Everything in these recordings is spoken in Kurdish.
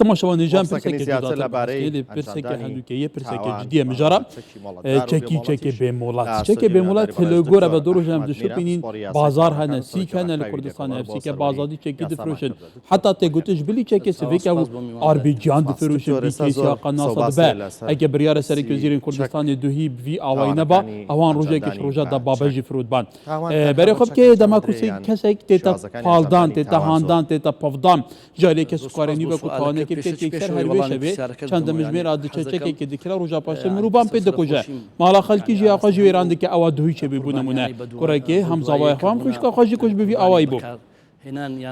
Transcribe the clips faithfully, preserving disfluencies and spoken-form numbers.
Temaşevanê ji em pirseke cuda te lê pirseke henûkeyê, pirseke cidî ye mijara. E, çekî çekê bêmolat. Çekê bêmolat li gora ve doro ji em dişopînîn bazar hene, sîk hene li Kurdistanê, ev sîke bazadî çekî difiroşin. Heta tê gotin ji bilî çekê sivik ew arbîciyan difiroşin, bî kêsî ya qanasa dibe. Eke biryara Serokê Wezîrên Kurdistanê duhî bi vî awayî neba, ewan rojekê ji roja debabê jî firot ban. E, berê xwe bike dema ku sê kesek tête paldan, tête handan, tête pevdan. Ji aliyê kesûkarê nî wekû tawanekê bike yekser her vê şevê çend demjimêra diçe çekekê dikira roja paşê mirovan pê dikuje. Mala xelkî jî ya xwe ji wêran dike ewa duhî çêbî bû nemûne. Kurekê hem zavaya xwe hem xwişka xwe jî ku ji bi vî awayî bû.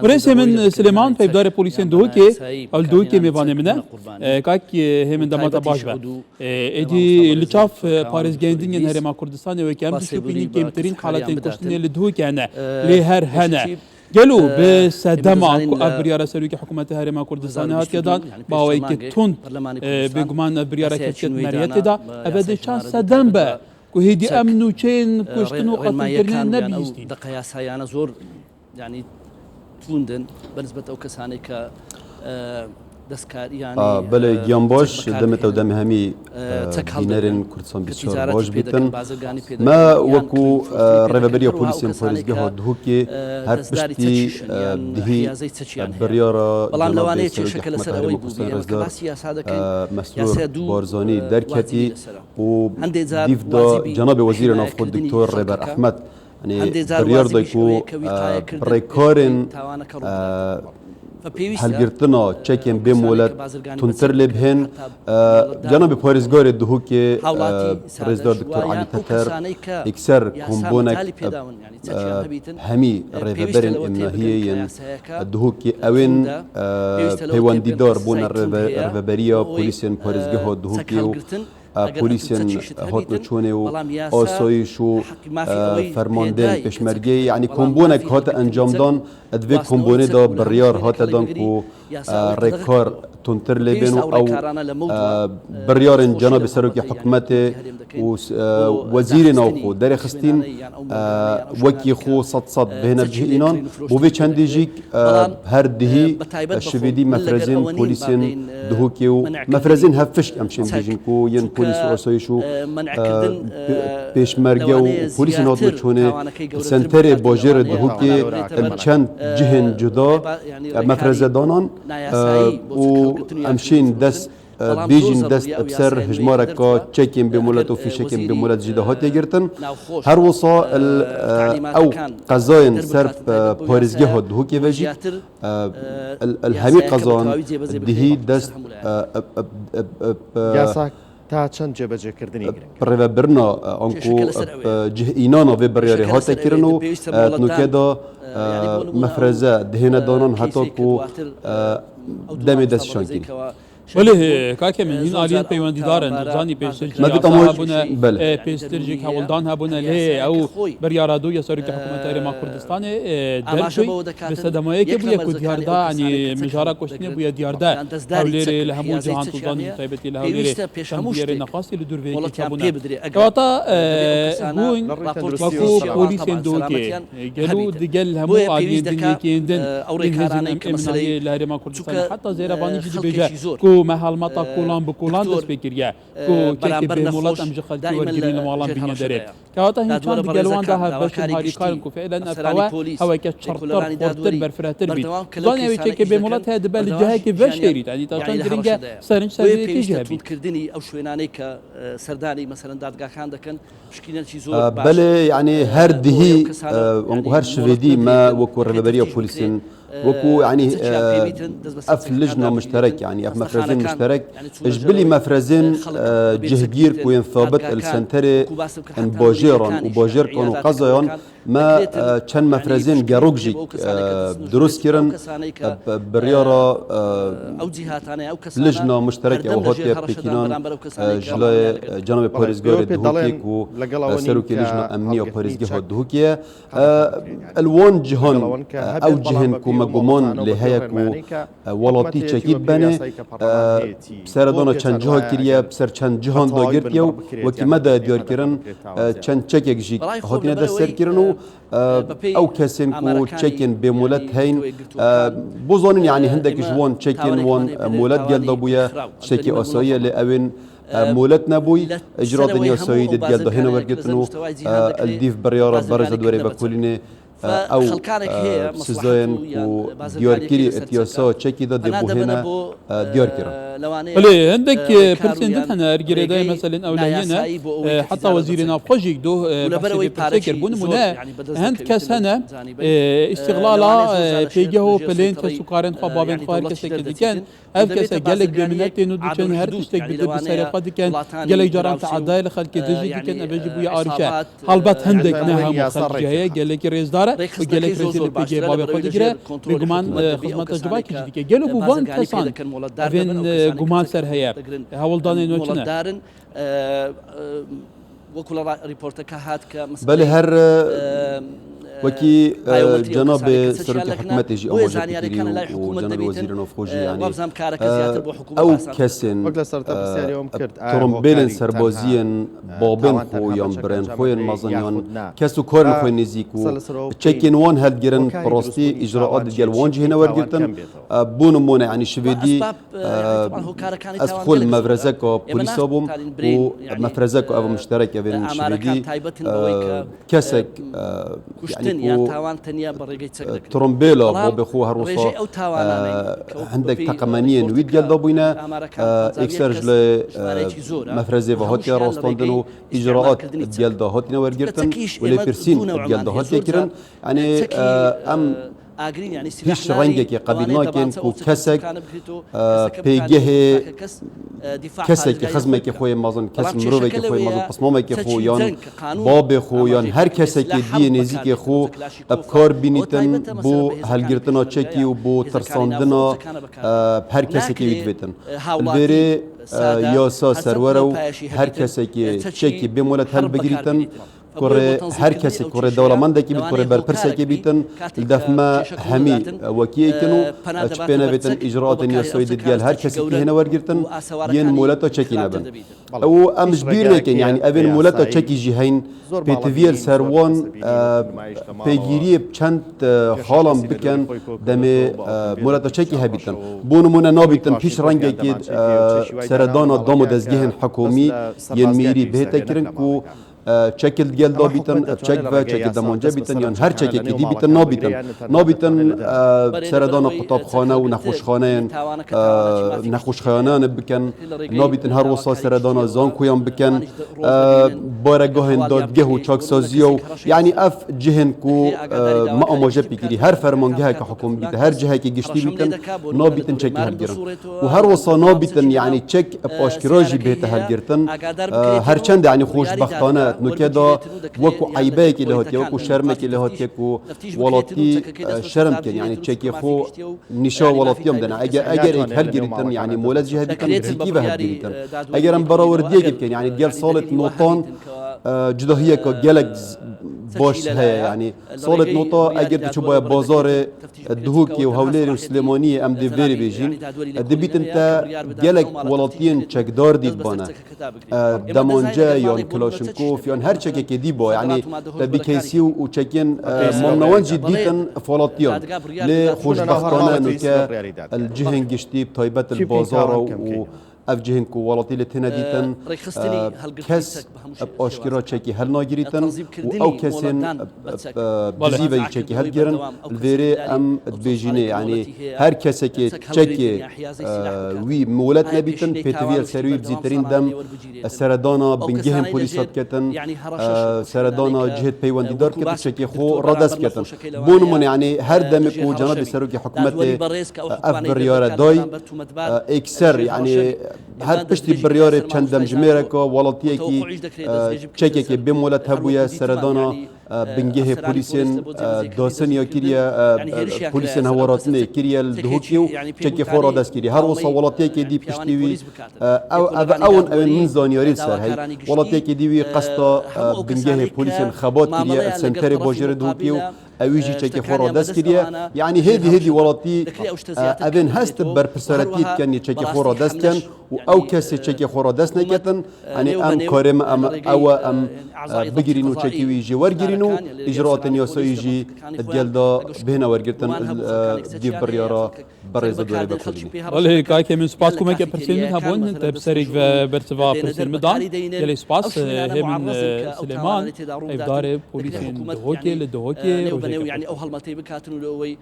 Birêz Hêmin Silêman, peyvdarê polîsên Duhokê, ew li Duhokê mêvanê min e. E, kak, e, Hêmin dema te baş be. E, êdî li çav, e, parêzgehên din yên Herêma Kurdistanê weke em dişopînî kêmtirîn haletên kuştinê li Duhokê hene. Lê her hene. Gelo bi sedema ku ev biryara serokê hikûmetê Herêma Kurdistanê hatiye dan, bi awayekî tund, e, bêguman ev biryara ketiye di meriyetê de, ev ê dê çend sedem be ku hêdî em nûçeyên kuştin û qetilkirinê nebihîstîn. Yanî tund in bi nisbet ew kesanê ke, e, destkariyane, A, belê, e, giyan baş, demê te û demê hemî, e, bînerên Kurdistan bî çar baş bitin. Me wekû, e, rêveberiya polîsên parêzgeha Duhokê, e, her piştî, e, dihî, e, biryara cenabê serokê hikûmeta Herêma Kurdistanê Rêzdar, e, Mesrûr Barzanî derketî û dîv da cenabê wezîrê navxwe Doktor Rêber Ehmed Yanî biryar da ku, e, rêkarên, e, helgirtina çekên bê molet tundtir lê bihên, e, cenabê parêzgarê Duhokê, e, rêzdar Doktor Elî Teter, yekser kombonek, e, e, hemî rêveberên em nahiyê yên Duhokê ew ên, e, peywendîdar bûne rêve-, rêveberiya polîsên parêzgeha Duhokê û e, polîsên hotnûçûnê û asayîş û, e, fermandên pêşmergeyê, yanî kombonek hate encamdan, e, di vê kombonê de biryar hate dan ku, e, rêkar tundtir lê bên û ew, e, biryarên cenabê serokê hikûmetê û, e, wezîrê navxwe derêxistîn, e, wekî xwe sed sed bihêne cih înan. Bo vê çendê jî, e, her dihî, e, şivêdî mefrezên polîsên Duhokê û mefrezên hevpişk em şên bêjin ku yên polîs û asayîş û, e, pê-, pêşmerge û polîsên hotnûçûnê senterê bajêrê Duhokê li çend cihên cuda, e, mefreze danan, e, û em şên dest e, bêjin dest bi ser hejmareka çekên bêmolet û fîşekên bêmolet jî de hatiye girtin. Her wisa li, e, ew qezayên ser, e, parêzgeha Duhokê ve jî, e, li, li hemî qezan dihî dest, e, e, e, e, e, e, Yasa ta çend cêbecêkirinî giring? Rêvebirina, e, anku, e, cih înana vê biryarê hate kirin û, e, di nuke de, e, mefreze dihêne danan heta ku, e, demê dest şankîn. Belê, kake min, hîn aliyên peywendîdar in. Zanî pêştir Me gotiye, cihata ama hebûne, belê. E, pêştir jî hewldan hebûne, lê ew biryara dû ya Serokê Hikûmeta Herêma Kurdistanê, e, derçûy, bi sedema yekê bûye ku diyar da, yanî mijara kuştinê bûye diyar da. Hewlêrê li hemû cihan tu zanî, bi taybetî li Hewlêrê çend bûyerê nexwastî li dûr vê yekê çabûne. Kewata, e, hûn wekû polîsên Duhokê, e, gelo digel hemû aliyên din yekê yên din, ên hêzên em ê min aliyê li Herêma Kurdistanê heta Zêrevanî jî dibêje ku me helmeta kolan bi kolan dest pê kiriye, ku çekê bêhmolat em ji xelkê wergirîn li malan bîne derê. Kewata hîn çend digel wan de hevbeş in, harîkar in ku fiilen ev hewe heweke çirtir, xurtir, berfirehtir bît. Zanê ew ê çekê bêhmolat heye dibe li cihekê veşêrît, yanî ta çend girîng e serinc ser vê yekê jî hebît. Belê, yanî her dihî, e, anku her şivêdî me wekû rêveberiya polîsên, wekû, yanî, e, ev lijna mişterek, yanî ev mefrezên mişterek, ji bilî mefrezên, e, cihgîr ku yên sabit li senterê in bajêran û bajêrkan û qezayan, me, e, çend mefrezên gerok jî, e, dirust kirin, e, bi-, biryara, e, lijna mişterek ew hatiye pêkînan, e, ji layê, e, cenabê parêzgarê Duhokê ku, e, serokê lijna emniya parêzgeha Duhokê ye. E, li wan cihan, e, ew cihên ku me Guman lê heye ku, e, welatî çekî bibene, e, seredana çend ciha kiriye, bi ser çend cihan dagirtiye û wekî me daye diyarkirin, e, çend çekek jî hatine destserkirin û, e, ew kesên ku çekên bêmolet heyn, e, bo zanin, yanî hindek ji wan çekên wan, e, molet gel dabûye, tiştekî asayî ye, lê ewên, e, molet nebûy, icraatên yasayî dê digel de hêne wergirtin û, e, li dîv biryara berêza di werê vekolînê, e, ew, e, sizayên ku diyarkirî di yasa çekî de dê bo hêne, e, diyar kirin. Belê, hindek, e, pirsên din hene, er girêdayê meselên ewlehiyê ne, e, heta wezîrê navxwe jî do, e, behsê vê pirsê kir. Bo nimûne, hind kes hene, e, îstîxlala, e, pêgeh û pilên kes û karên xwe, bavên xwe her kesek dikin. Ev kese gelek bêminet tên û diçin, her tiştek bi, bi serê xwe dikin. Gelek caran teadayê li xelkê dijî dikin, ev jî bûye arîşe. Helbet hindek ne hemû xelk jî heye, gelekî rêzdar e û gelek rêzê li pêgehê bavê xwe digire. Bêguman, e, xizmeta civakî jî dike. Gelo bo van kesan evên, e, guman ser heye? Hewldanên we çi ne? Belê, her, e, wekî, e, cenabê serokê hikûmetê jî amaje kiriye û cenabê wezîrê navxwe jî, yanî, e, ew kesên, e, trombêlên serbaziyên babên xwe yan birên xwe yên mezin yan kes û karên xwe nêzîk û çekên wan heldigirin, bi rastî îcraat digel wan jî hêne wergirtin. E, bo nimûne, yanî şivêdî, e, ez xwe li mevrezeka polîsa bûm û mevrezeka ev muşterek evên şivêdî, e, kesek, e, yanî ku, e, trombêla babê xwe her wisa, e, hindek teqemeniyên wî digel dabûyne, e, êkser ji lê, e, mevrezê ve hatiye rastandin û îcraat digel de hatine wergirtin û lêpirsîn digel de hatiye kirin. Yanî, e, em pîş rengekê qebîl nakin ku kesek, e, pêgehê kesekî, xizmekî xwe yê mezin, kes mirovekî xwe yê mezin, pismamekî xwe yan babê xwe yan her kesekê diyê nêzîkê xwe bi kar bînîtin bo helgirtina çekî û bo tirsandina, e, her kesekê wî divêtin. Li vêrê, e, yasa serwere û her kesekê çekî bê molet helbigirîtin. Kurê her kesê, kurê dewlemendekî bît, kurê berpirsekê bîtin, li def me hemî, e, wekî yek in û, e, çi pê nevêtin îcraatên yasayî di digel her kesekî hêne wergirtin, yên moleta çekî nebin. Û em ji bîr nekin, yanî evên moleta çekî jî heyn, pêtiviyê li ser wan, e, pêgîriyê bi çend, e, xalan bikin, demê, e, moleta çekî hebîtin. Bo nimûne nabîtin pîş rengekî, e, seredana dam û dezgehên hikûmî yên mîrî bihête kirin ku e, çekê li gel dabîtin, ev çek ve, çekê demance bîtin, yan her çekekê dî bîtin, nabîtin. Nabîtin, e, seredana qutabxane û nexweşxaneyên, e, nexweşxaneyan bikin, nabîtin her wisa seredana zankoyan bikin, e, baregahên dadgeh û çaksaziya û, yanî ev cihên ku, e, me amaje pêkirî, her fermangeheke hikûmî bîte, her cihekê giştî bîtin, nabîtin çekê hilgirin. Û her wisa nabîtin, yanî çek bi aşkera jî bihête hilgirtin. E, her çend, yanî xweşbextane nuke da wekû eybeyekê lê hatiye, wekû şermekê lê hatiye ku welatî, e, şerm kin, yanî çekê xwe nîşa welatiyan bidin. Eger, eger êk hilgirîtin, yanî molet jî hebîtin, zîkî ve hilgirîtin. Eger em berawerdiyekê bikin, yanî gel salê notan, e, cudahiyeke gelek z-, baş heye, yanî salê nota eger tu çûbaye bazarê, e, Duhokê û Hewlêrê û Silêmaniyê, em dê vêrê bêjîn, e, dibîtin te gelek welatiyên çekdar dîtibane. E, demance yan kilaşinkof yan her çekekê dî ba, yanî te bîkeysî û, û çekên, e, mamnewan jî dîtin falatiyan. Lê xweşbextane nuke li cihên giştî, bi taybet li bazara û ev cihên ku welatî lê têne dîtin, e, kes bi aşkera çekî hilnagirîtin û ew kesên, e, e, dizî ve jî çekî hilgirin. Li vêrê em dibêjînê, yanî her kesekê çekê, e, wî molet nebîtin, pêtiviyê li ser wî bi zîtirîn dem seredana bingehên polîsa diketin, e, seredana cihêt peywendîdar diketin, çekê xwe radest biketin. Bo nimûne, yanî her demê ku cenabê serokê hikûmetê, e, ev biryare day, e, êkser, yanî her piştî biryarê çend demjimêreka welatiyekî, e, çekekê bê molet hebûye, seredana e, bingehê polîsên, e, dasiniya kiriye, e, e, polîsên hewaratine kiriye li Duhokê û çekê xwe radest kiriye. Her wisa welatiyekê dî piştî wî, e, ew, ev, ew in, ew in min zanyarî li ser hey. Welatiyekê dî wî qesta, e, bingehê polîsên xebat kiriye li senterê bajêrê Duhokê û ew jî çekê xwe radest kiriye. Yanî hêdî hêdî welatî, e, evên hest berpirsaretiyê dikin yê çekê xwe radest ken û ew kesê çekê xwe radest neketin. Yanî em karê me em ew e, em, e, bigirîn û çekî wî jê wergirîn û îcraatên yasayî jî di gel de bihêne wergirtin, e, dîv biryara berêz Dorê Bekolînê. Belê, kayekê min spas ku me ke pirsên min hebûn, te bi serîk ve bersiva pirsên min dan. Gelê spas, e, hê min, e, Silêman, hevdarê polîsên Duhokê li Duhokê, rojekê xweş.